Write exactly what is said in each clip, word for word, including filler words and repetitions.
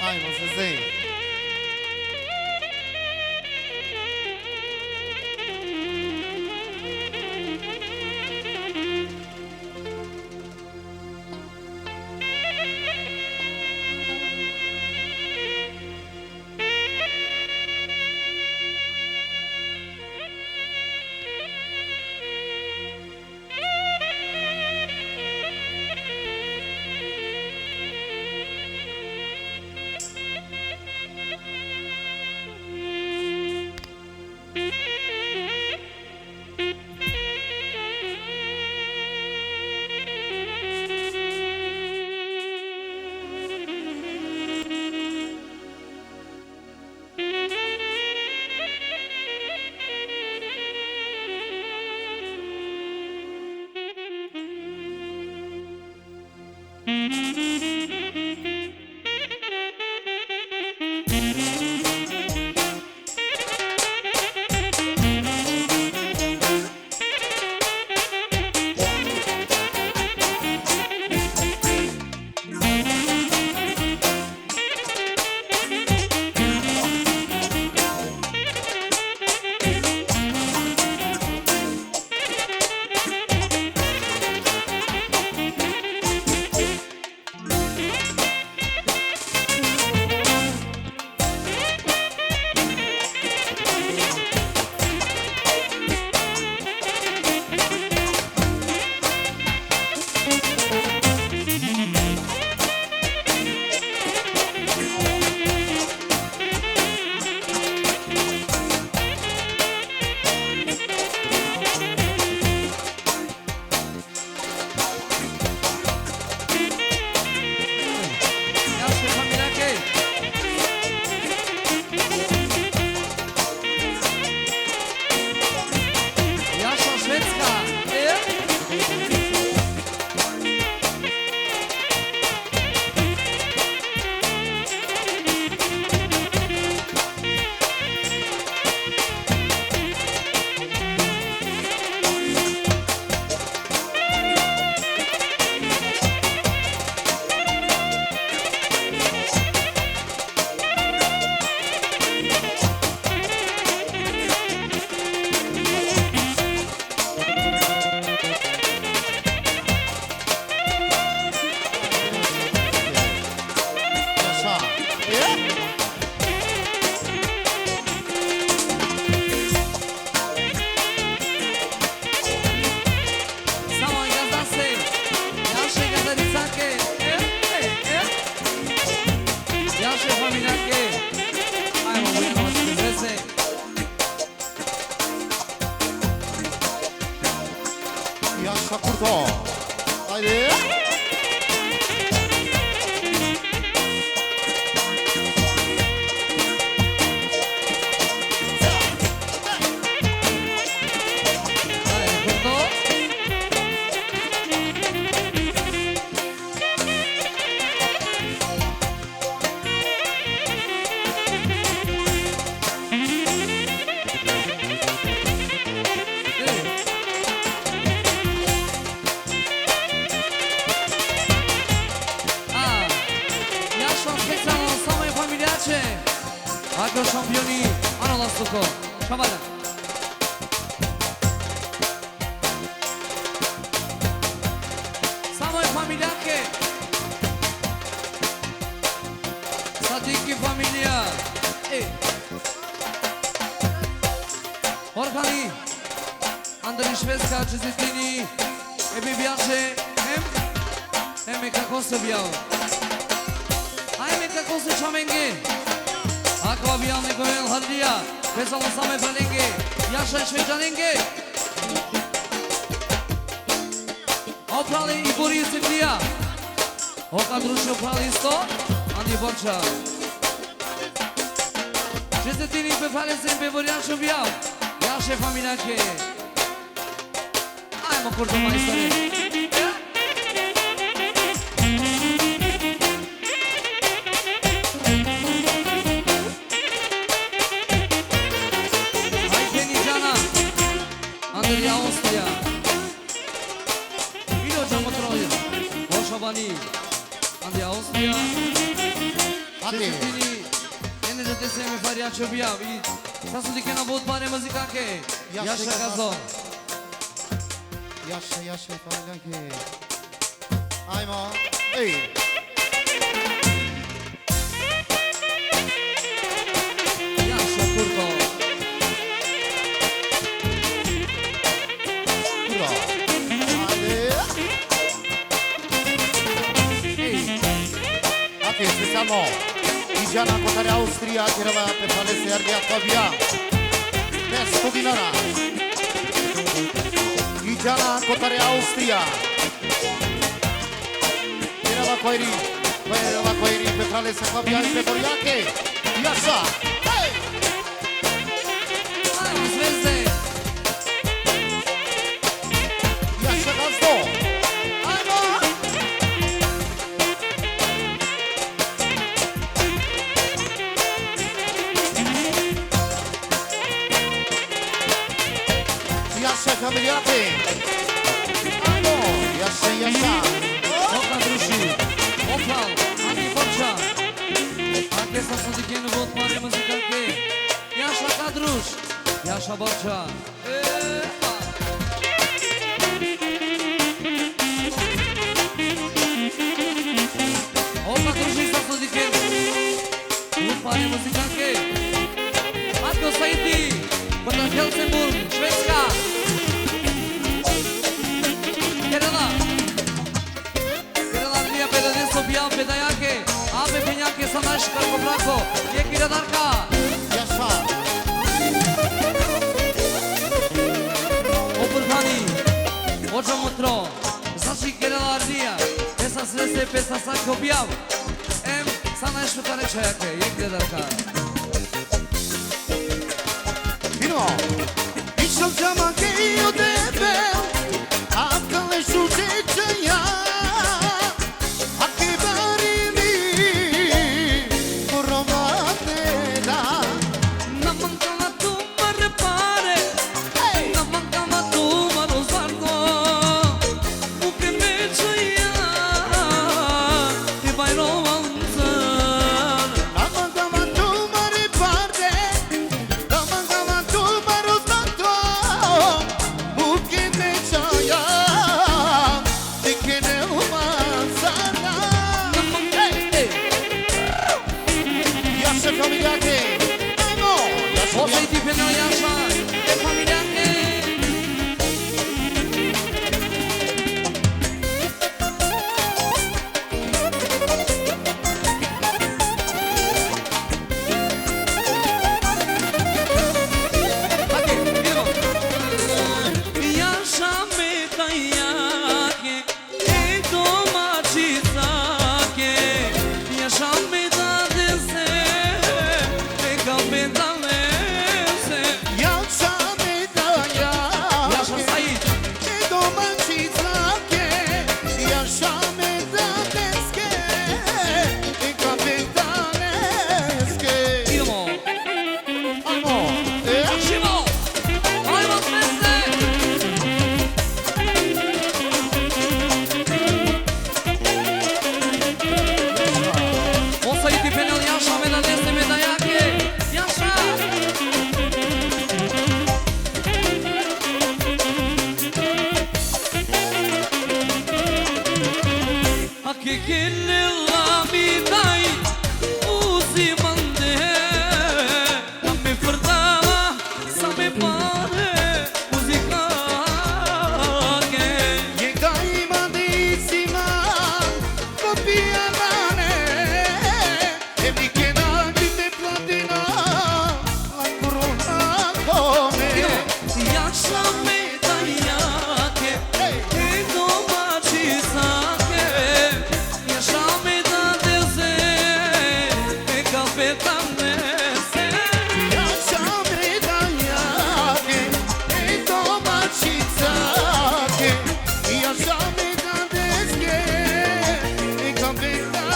Ajmo, Zezej. Samo i gazda se, jaše gazda dicake, e, e, e. Jaše familijake. Ajmo, budemo se. Jaša Kurto. Ajde. A, jaša specijalno samo e familijače. Ako šampioni, ano lastuko. Šabana. Samo e familijake. Sadiki familija. E. Orhani. Andriy Šveska, čestitini e bibijaše, em, em e kakose bijal. A em e kakose čhamenge. Akava bijal nekovel hadlija, specijalno samo e pralenge, jaša e šveđanenge. O prale i Boris Indija. O kadrušo prale isto, andi borča. Čestitini pe pralese, pe borjašo bijal. Jaše familijake. Ajmo, Kurto majstore. Aj, Kenijana. Andrija Austrija. Ilo čamo troje. O Šabani. Andi Austrija. A Desetini, ene de deseme farja čobija, i sa so dikena but pare muzikake. Jaša Jaša Gazo. Jaša, Jaša, familijanke. Ajmo. Ej. Jaša Kurto. Kurto. Ajde. Ej. Ake, specijalno. I Džana kotar Austrija, kerela pe phralese ardija kobija. Pesto dinara. I Džana kotar Austrija. Kerela kojri, kerela kojri pe phralese kobija i pe borjake. Jaša. Hej! Ajmo, zvezde! Jaša Gazdo! Ajmo! Jaša familijake! Ajmo! Jaša, Jaša! Opa, druži! Opa! Ani Borča! Ake sa so dikhen but pare muzikake! Jaša Kadruš! Jaša Borča! Epa! Opa, druži, sa so dikhen but pare muzikake! Ako sa iti, kotar Helsingborg, Švedska! Kerela! Kerela ardija pe dade so bijav pe dajake, a pe phenjake sa naš kako brako, jekh iradarka. Jaša. O Burhani, o Džamutro, znači kerela ardija, e sa srese pe sa sa ko bijav, em sa naš pe tane čhajake, jekh iradarka. Idemo. Išel džamake i o debel, akale šuže čaja, a ke barini, ko romate da. Na mangava tumare pare, hej! Na mangava tumaro zardo, muke me čaja, e bajro anzar. Na mangava tumare pare, Tamam, tamam, tu marustato, buki me chaya, dikene umasana. Hey, hey. Jaša familijake. Ajmo, Jaša. Osajti penal Jaša, e familijake. Jaša me dajake, e domaćicake, jaša me dadese, e kapetanese. Jaša me dajake. Jaša Sajić. E domaćicake, jaša me dadeske, e kapetaneske. Idemo. Ajmo. E. Živelo. Ajmo, zvezde. Osajti penal, Jaša me dadese, me dajake. Jaša. A ke kene la mi daj, uzi mande, a me frdala sa me pare, uzi kake. Jek daj mande isi man, ko pija nane, e mi kena di te platina, la korona kome. Jaša me dajake, e domaćicake, jaša me dadese, e kapetanese. Jaša me dajake, e domaćicake, jaša me dadeske, e kapetanese.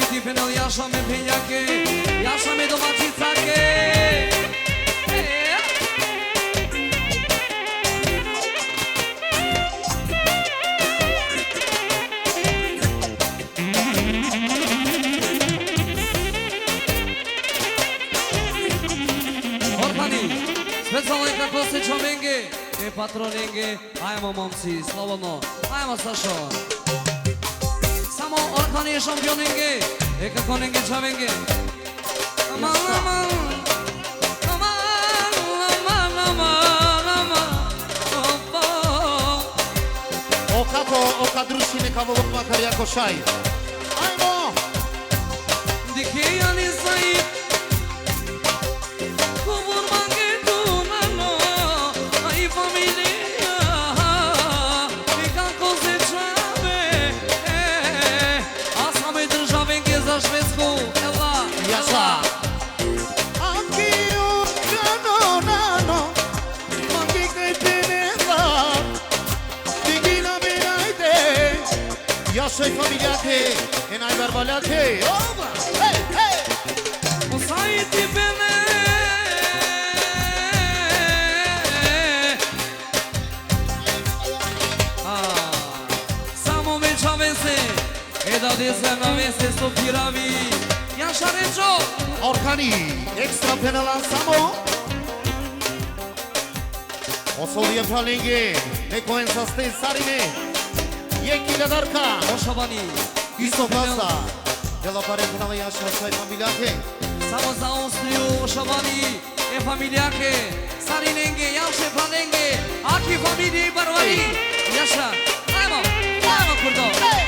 Ti penel, jaša me penjake, jaša me domaćicake. E. Orhani, specijalno e kako se čovenge, e patronenge, ajmo momci, slobodno, ajmo Sašo. Samo Orhani šampionenge, e kako nenge čovenge. Aman, aman, aman, aman, aman, aman, opa. O kako, o kadruši neka volok makar jako šaj. Ajmo! Dikhe ali Said, kubur mange tu nano, aj familija, i kako se čave, e, a same državenge za Švedsku, ela, Jaša. Ela. Aki u kano nano, mange kaj te neva, digina me najde. Jaša i familijake, e najbarbaljake, oba, hej, hej. O Said ti bene. A, samo me čavese, e dadese na vese so piravi. Jaša Ređo. Orhani, ekstra penela samo. O soli e pralenge, neko en saste sarine. Jekh i gadarka. O Šabani. Isto pasta. Dela pare penela Jaša, Said familijake. Samo za Austriju, o Šabani, e familijake, sarinenge, Jaša e pralenge, aki familije i barvani. Ej. Jaša, ajmo, ajmo kurdo. Ej.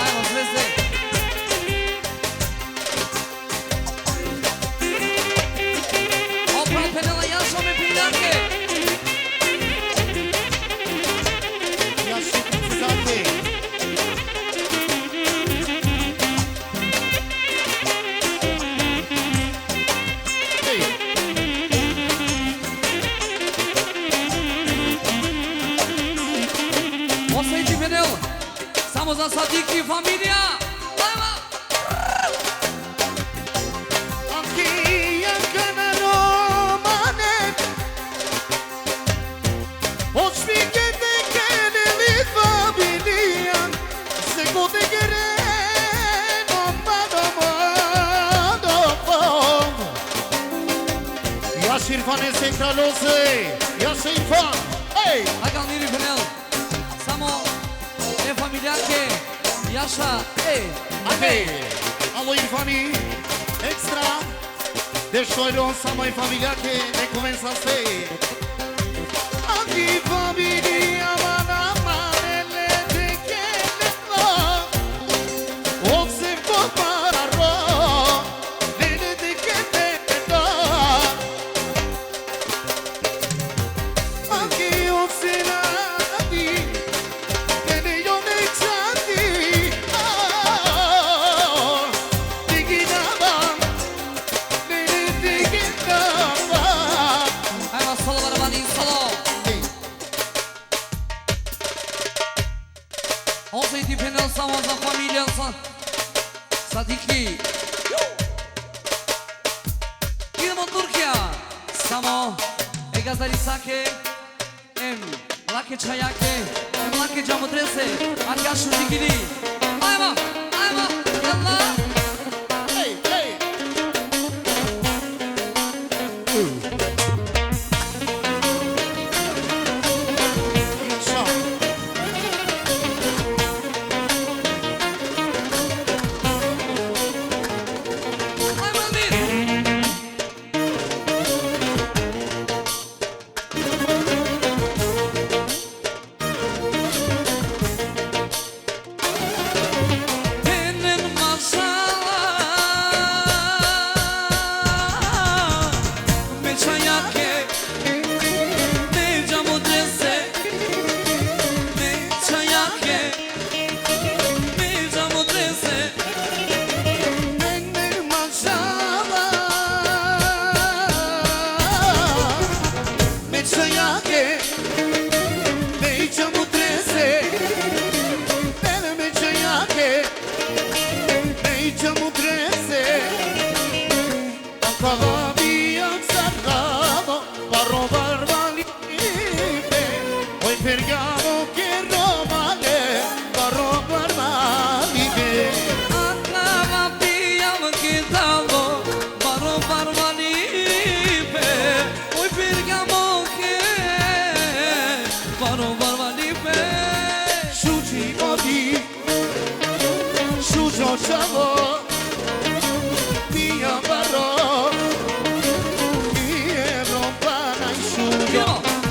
Ajmo, sve, sve. Opa, penela, Jaša me piljake. Jaša me piljake. Ej. Osveći penel. Samo za Sadiki familija. Ajmo. Anki jankana no mane. Hoćvikete kene li familija. Se kote kere no mano mano. Jaša Irfane se kralose. Jaša Irfan. Ej. Hakan Irfan. Samo e familijake, Jaša, e. Ake, alo Irfani, ekstra. Dešojro samo e familijake, ne koven saste. Aki familija mana marele te kele lo. Ose ko paro, nene te kele lo. Aki osinati, nene yone chati, ah, diginava, nene diginava. Ajmo solo, barabani, solo. Ej. Osveći penel samo za familija, sa Sadiki. Ju! Idemo Turkija. Samo e gazarisake, em lake čhajake, em lake džamudrese, a kašu digini. Ajmo, ajmo, jalla. Ej, ej.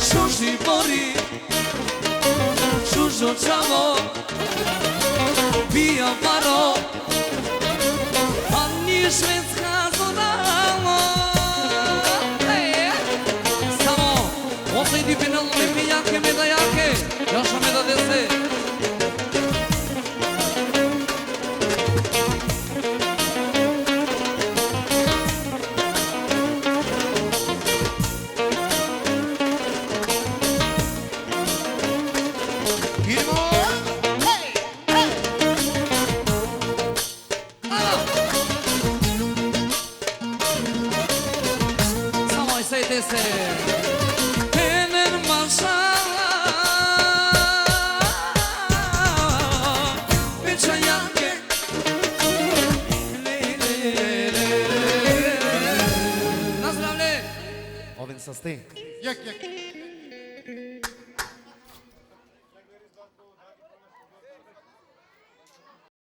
Šuži bori, šužo čavo, bija varo, a ni švedska zoralo. E, samo, osaj di penel lepi jake me da jake, jaša me da dese. Idemo! Hej! Hej! A! Samo i sejte se. Tener mašala, pečajake. Na zdravlje! Oven saste. Jak, jak.